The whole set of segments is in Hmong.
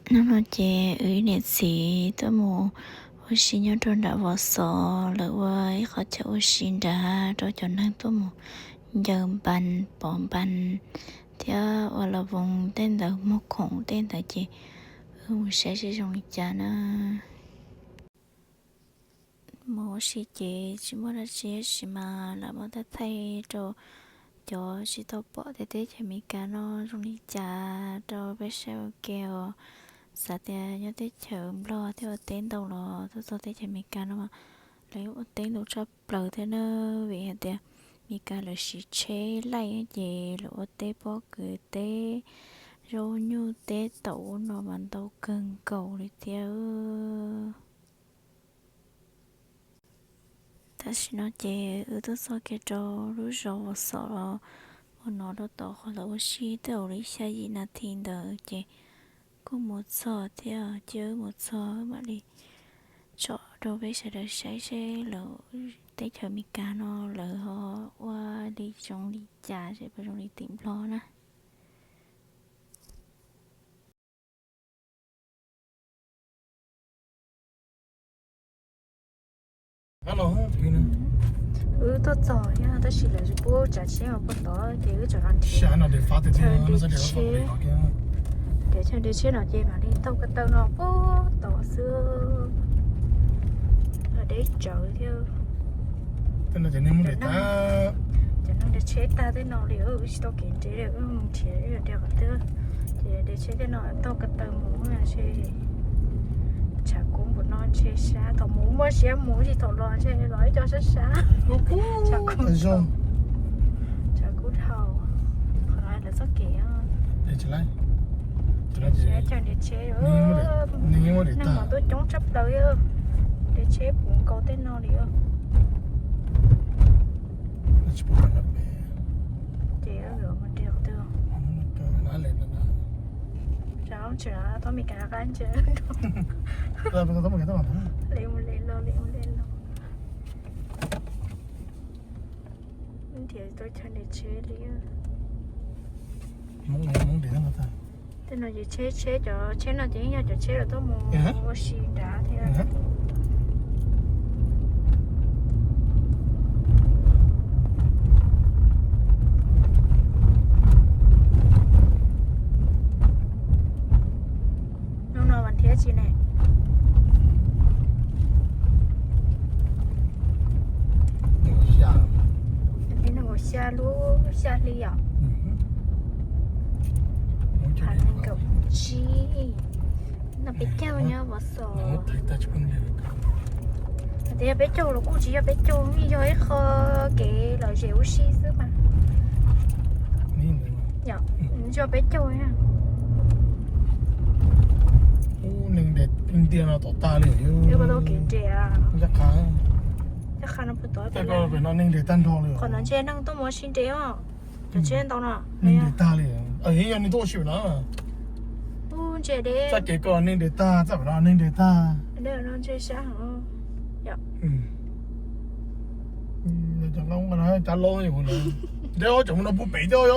Hnub no ces wb niam txiv tuaj mus ua si nyob rau nram Vos Xos, lawv ua ib qhov chaw ua si nrad rau cov neeg tuaj mus ncaws npas pov npas thiab ua la voos tej ntawd, muag khoom tej ntawd ces wb mus saib seb zoo li cas na. Mus ua si ces tsis muaj dab tsi tab sis mas lam muab thaij thaij rau cov tsis tau pom tias teb chaws Amelikas no zoo li cas rau peb saib ua ke os. Xav tias nyob teb chaws Nplog thiaj ua teb ntau los tuaj txog teb chaws Amelikas no mas lawv ua teb ntau tshaj plaws thiab na, vim hais tias Amelikas lawv siv tsheb laij ces lawv ua teb pob kws, teb zaub nyuj, teb taum ub no mas ntau kawg nkaus li thiab. Tam sim no ces wb tuaj txog kiag rau lub zos Vos Xos los mus no rau tom qhov lawv ua si twb ua li xya yim nas this ntawd ces kuj mus txog thiab. Cia wb mus txog wb mam li tsom rau peb sawv daws saib seb lawv teb chaws Amelikas no lawv ho ua li zoo li cas, seb puas zoo li tim Nplog na. Wb tuaj txog tab sis lawv tsis pub tsav tsheb mus puag tod ces wb tseem nrhiav chaw de tsheb, nrhiav chaw de tsheb no ces mam li taug ko taw no puag tod xwb. Deb tsawv thiab. Cov neeg de tsheb tag tej no li wb tsis tau kev nrhiav li, wb mus nrhiav de qhov twg. Ces de tsheb tej no taug ko taw mus ntshe tshav kub npaum no ntshe sab, thaum mus muaj siab mus tsis thaum los ntshe los ib co sab sab. Tshav kub dhau. Qhov no lawv txoj kev. Chaw de tsheb, neeg mas tuaj coob tshaj plaws, de tsheb puv nkaus tej no li. Ces mus nrhiav qhov twg? Tsis tau Meskas qab ntshe. Le mus le los, le mus le los. Nrhiav tau chaw de tsheb li. Tej no ces tsheb, tsheb, cov tsheb no ces yeej yog cov tsheb lawv tuaj mus ua si nrad thiab. Hnub no vas thib tsi ne? Vas thib nees nkaum xya lub xya hli yom. Nees nkaum tsib. No peb caug nyob Vos Xos. Tias yog peb caug los kuj tsis yog peb caug, yeej yog ib qho kev lom zem ua si xwb mas. Yog peb caug. Neeg de ntiag no tom tag li. Ncaj qha, ncaj qha no puag tod, pem no neeg de tag nrho li. Qhov no ntshe neeg tuaj mus ua si nres os. Cov tsheb ntau no. Neeg de tag li. Yog neeg tuaj ua si pem no. Ntsia deb. Txoj kev ko neeg de tag, txoj pem no neeg de tag. Ntshe sab heev. Cov nqaij no cov loj, nrhiav ob cov mus no puag pem coj yog.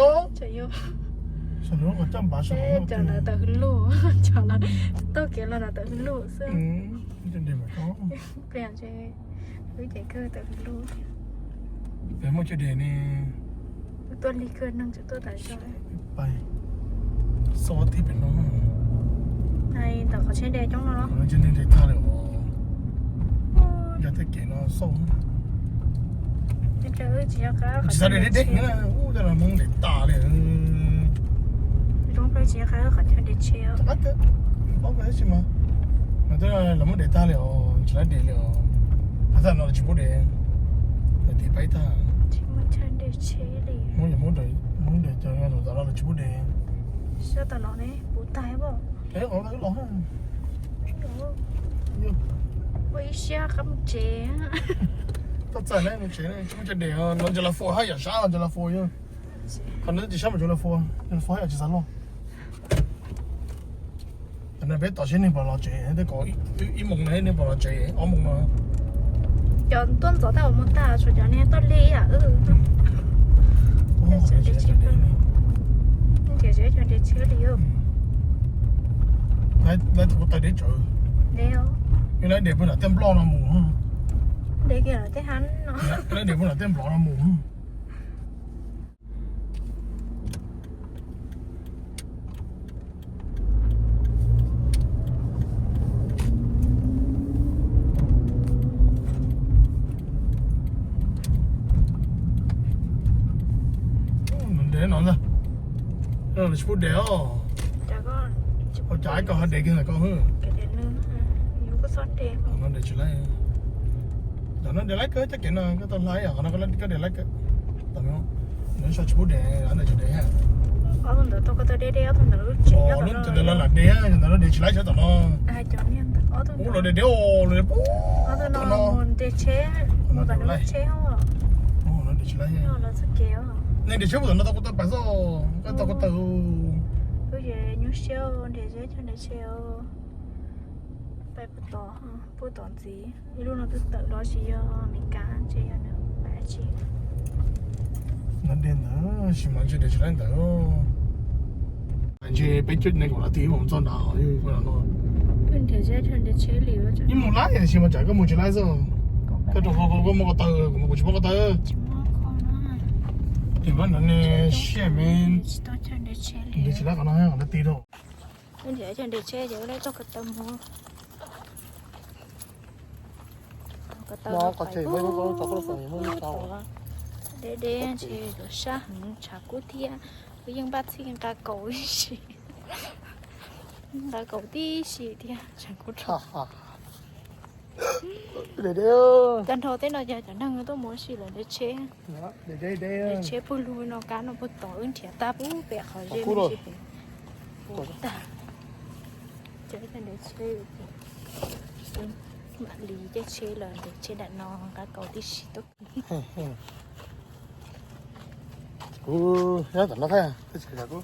Cov ntawd tawm hwv luj, cov no taug kev los no tawm hwv luj xwb. Wb ces kawg tawm hwv luj. Pem muaj chaw de ne. Wb tuaj lig kawg, neeg tseem tuaj tas zog. Pais xauj tib pem no. Ntawm qhov tsheb de coob no los? Neeg de tag li os. Yog tej kev no xauj. Tsis xav de deb deb, ub, tej no Hmoob de tag li. Zoo plaws tsis nco qab qhov chaw de tsheb. Paub tab sis mas no twb lawv muab de tag li os, tsis lawv de li os. Hais txog no lawv tsis pub de, lawv tiv paib tag. Hmoob, Hmoob de cov no lawv tsis pub de. Sab tom no ne puv tag los. Ua ib siab qab mus tsev. Txhob txhawj na, mus tsev tsis muaj chaw de, no Ntsa Las Fuas hab yam sab Ntsa Las Fuas yog. Qhov no tsis sab mas Ntsa Las Fuas, Ntsa Las Fuas hab yam tsis xav luaj. Tam no peb tos seb neeg puas los tsev, tej ko ib moos no neeg puas los tsev, ob moos no. Cov tuaj ntxov tag mus tag, tshuav cov niag tuaj lig yam wb. Nrhiav chaw de tsheb li. Tab Lawv tus ko taw deb tsawv. Deb os. Lawv deb puag nram tej nplog no mus. Deb kiag lawv tej hav no. Lawv deb puag nram tej nplog no mus. Nws deb no ntag. Lawv tsis pub deb os. Ua cas ib koj ho deb kiag ntawm koj hwb. Qhov no deb tsis laib. Cov no deb laib kawg, cov kev no koj tau hlais, qhov no koj deb laib kawg. Nws so tsis pub deb, ntawm tsis deb. Lub ntawd los lam deb, ntawm no deb tsis laib sab tom no. Ub, los deb deb os, los deb pub tom no. Deb tsheb, mus tom lub tsheb os. Deb tsheb. Neeg deb tsheb pub tom no tau kuv tau pais xwb, koj tau kuv tau. Nyuaj siab, nrhiav zeb chaw nrhiav tsheb os. Pais puag tom, puag tom ntxiv, ib lub no twb tawm los tsis yog Amelikas, ntshe yog nws pais tsis. No deb ntawd, sis mas ntshe deb tsis laib ntawd. Ntshe peb cuab nees nkaum nas this mus txog nrad, nrhiav zeb chaw nrhiav tsheb li. Yeej mus laib tiam sis mas tsam koj mus tsis laib xwb. Koj rau qhov koj muaj ko taw, kuv mas kuv tsis muaj ko taw. Tim pab nrad ne, shit man. Nrhiav tsis laib qhov no, qhov no ti rau. Nrhiav chaw nrhiav tsheb ces ua laj txog ko taw mus. Ko taw deb deb ntshe yuav sab heev, tshav kub thiab. Kuv yeej npaj txhij nqa kaus tib si, nqa kaus tib si thiab tshav kub rau. Tag nrho tej no yog cov neeg tuaj mus ua si lawm nrhiav tsheb. Nrhiav tsheb puag lug no, kab no puag tod, wb nrhiav tag puag pem qhov zeb me ntsis pem. Puag tag. Cov ib tag nrhiav tsheb, mam li caij tsheb los nrhiav tsheb nram no nqa kaus tib si tuaj. Kuv nyob tom no thiab, twb tsis yog kuv.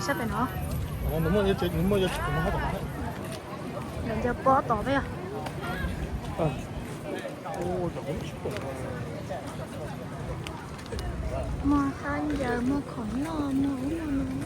Pem no. Lawv nco pob tod peb os. Muag qab ncaws, muag khoom noj, muag ub muag no.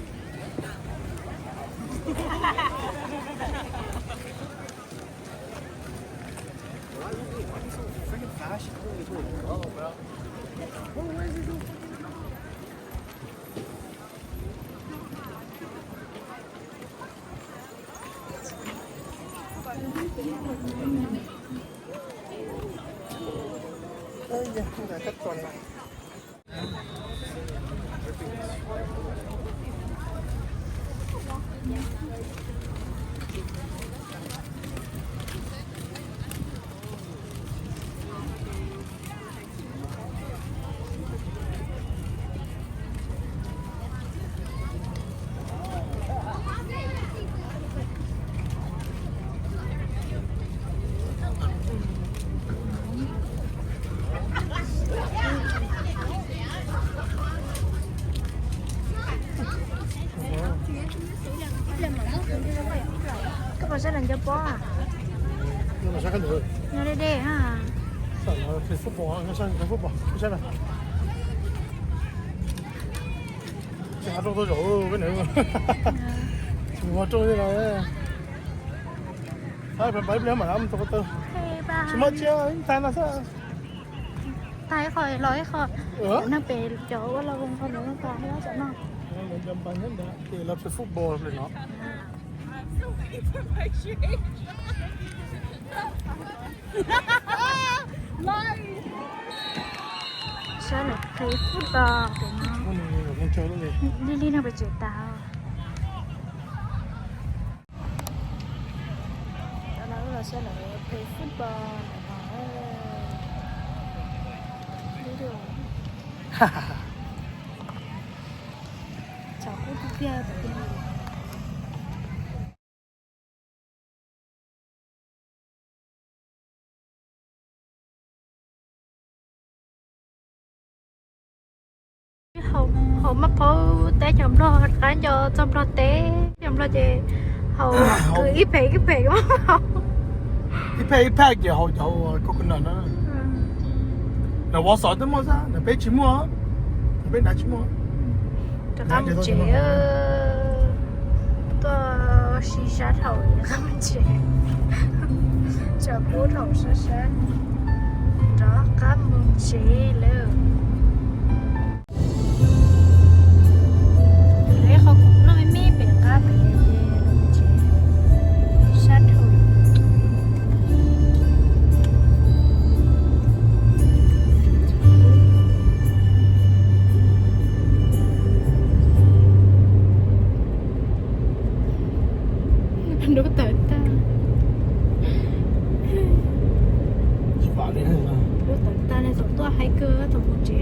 Koj puas saib lawv nco pob? Nyob deb deb ha. Tsis hav rau tau zaum peb nws. Tsis muaj rooj li no. Tsis muaj tsiab tag no xwb. Tag ib qho los ib qho. Neeg pem cov ua los zoo qhov no tag ib qho no. Ces lawv pem football li no. Saib lawv pem football pem no. Lij lij neeg pem tsev tas. Cov no los saib lawv pem football no. Tshav kub tiag tiag. Hauv maj phaub teb chaws Nplog rov qab nco txog Nplog teb, teb chaws Nplog ces haus ib phem ib phem maj phaub. Ib phem ib phem ces haus cov coconut na. Nram Wausau twb muaj xwb, nram peb tsis muaj, nram peb nrad tsis muaj. Rov qab mus tsev, tuaj sib sab dhau rov qab mus tsev. Tsam pub dhau sab sab, rov qab mus tsev lawm. Lawv qhov khoom noj me me pem qab pem ces los tsev sab dhau. Lub tawm tag. Lub tawm tag ne, thaum tuaj haib kawg, thaum mus tsev